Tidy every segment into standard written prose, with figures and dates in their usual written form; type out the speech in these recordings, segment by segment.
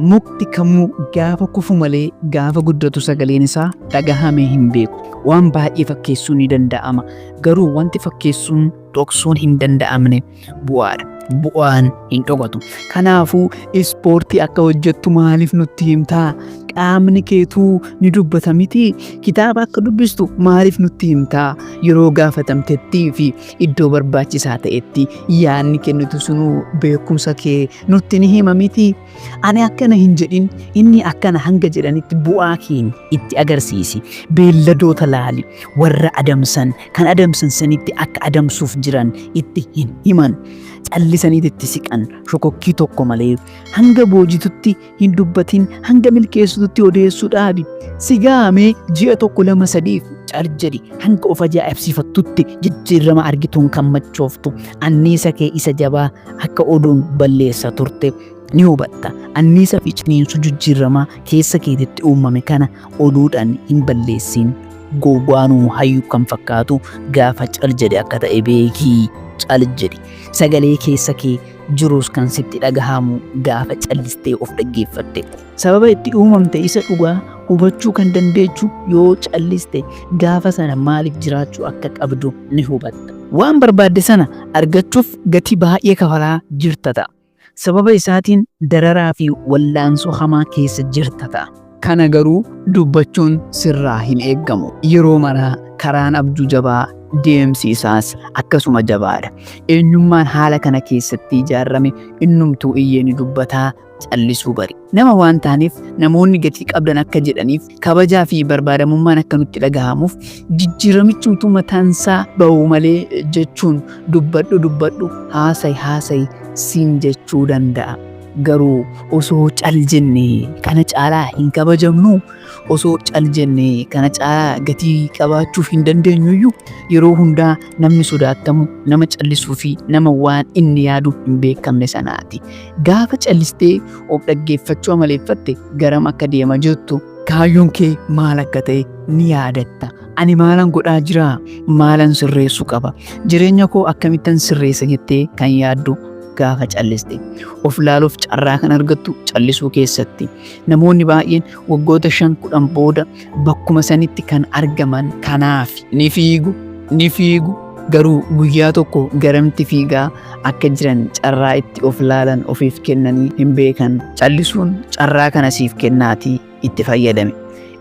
Mukti kamuu gaafa kufu malee gaafa guddatu sagaleen isaa dhagahamee hin beeku. Waan baay'ee fakkeessuun ni danda'ama. Garuu wanti fakkeessuun dhoksuun hin danda'amne bu'aadha. Bu'aan hin dhokatu. Kanaafuu ispoortii akka hojjettu maaliif nutti himtaa? Qaamni keetuu ni dubbata mitii? Kitaaba akka dubbistu maaliif nutti himtaa? Yeroo gaafatamtettii fi iddoo barbaachisaa ta'etti yaadni kennitu sunuu beekumsa kee nutti ni hima mitii? Ani akkana hin jedhin, inni akkana hanga jedhanitti bu'aa keenya itti agarsiisi. Beelladoota laali, warra adamsan, kan adamsan sanitti akka adamsuuf jiran itti hin himan. Callisaniit itti siqan shokokkii tokko malee. Hanga boojitutti hin dubbatin, hanga milkeessitutti odeessuu dhaabi. Si gahamee ji'a tokko lama sadiif cal jedhi hanga of ajaa'ibsiifattutti jijjiirama argituun kan machooftu anniisa kee isa jabaa akka oduun balleessa turte ni hubatta. Anniisa fi ciniinsuu jijjiiramaa keessa keetitti uumame kana oduudhaan hin balleessin. Gowwaanuu hayyuu kan fakkaatu gaafa cal jedhe akka ta'e beekii cal jedhi. Sagalee keessa kee jirus kan sitti dhagahamu gaafa callistee of dhaggeeffatte. Sababa itti uumamte isa dhugaa hubachuu kan dandeechu yoo calliste gaafa sana maaliif jiraachuu akka qabdu ni hubatta. Waan barbaadde sana argachuuf gatii baay'ee kafalaa jirta ta'a. Sababa isaatiin dararaa fi wallaansoo hamaa keessa jirta ta'a. Kana garuu dubbachuun sirraa hin eeggamu. Yeroo maraa karaan abjuu jabaa deemsi isaas akkasuma jabaadha. Eenyummaan haala kana keessatti ijaarame innumtuu iyyee ni dubbataa callisuu bari. Nama waan taaneef namoonni gatii qabdan akka jedhaniif kabajaa fi barbaadamummaan akka nutti dhagahamuuf jijjiiramichumtuu mataansaa ba'u malee jechuun dubbadhu dubbadhu haasayi haasayi siin jechuu danda'a. Garuu osoo cal jennee kana caalaa hin kabajamnuu? Osoo cal jennee kana caalaa gatii qabaachuuf hin dandeenyuyyuu? Yeroo hundaa namni sodaattamu nama callisuu fi nama waan inni yaadu hin beekamne sanaati. Gaafa callistee of dhaggeeffachuu amaleeffatte garam akka deema jirtu, kaayyoon kee maal akka ta'e ni yaadatta. Ani maalan godhaa jiraa? Maalan sirreessuu qaba? Jireenya koo akkamittan sirreessa jettee kan yaaddu gaafa calliste. Of laaluuf carraa kan argattu callisuu keessatti. Namoonni baay'een waggoota 5, 10 booda bakkuma sanitti kan argaman kanaafi. Ni fiigu, ni fiigu, garuu guyyaa tokko garamtti fiigaa akka jiran carraa itti of laalan ofiif kennanii hin beekan. Callisuun carraa kana siif kennaatii itti fayyadami.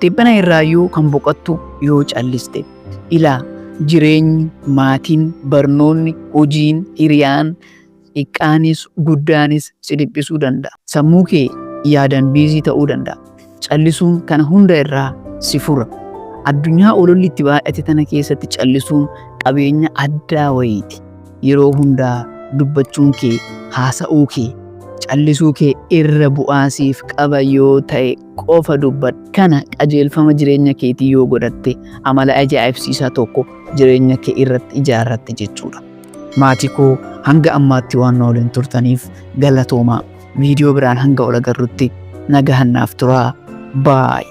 Dhiphina irraayyuu kan boqottu yoo calliste. Ilaa, jireenyi, maatiin, barnoonni, hojiin, hiriyaan, xiqqaanis guddaanis si dhiphisuu danda'a. Sammuu kee yaadan biizii ta'uu danda'a. Callisuun kana hunda irraa si fura. Addunyaa ololli itti baay'ate tana keessatti callisuun qabeenya addaa wayiiti. Yeroo hundaa dubbachuun kee, haasa'uu kee, callisuu kee irra bu'aa siif qaba yoo ta'e qofa dubbadhu. Kana qajeelfama jireenya keetii yoo godhatte amala ajaa'ibsiisaa tokko jireenya kee irratti ijaarratte jechuudha. Maatii koo hanga ammaatti waan na waliin turtaniif galatoomaa. Viidiyoo biraan hanga ol agarrutti nagahan naaf turaa. Baay.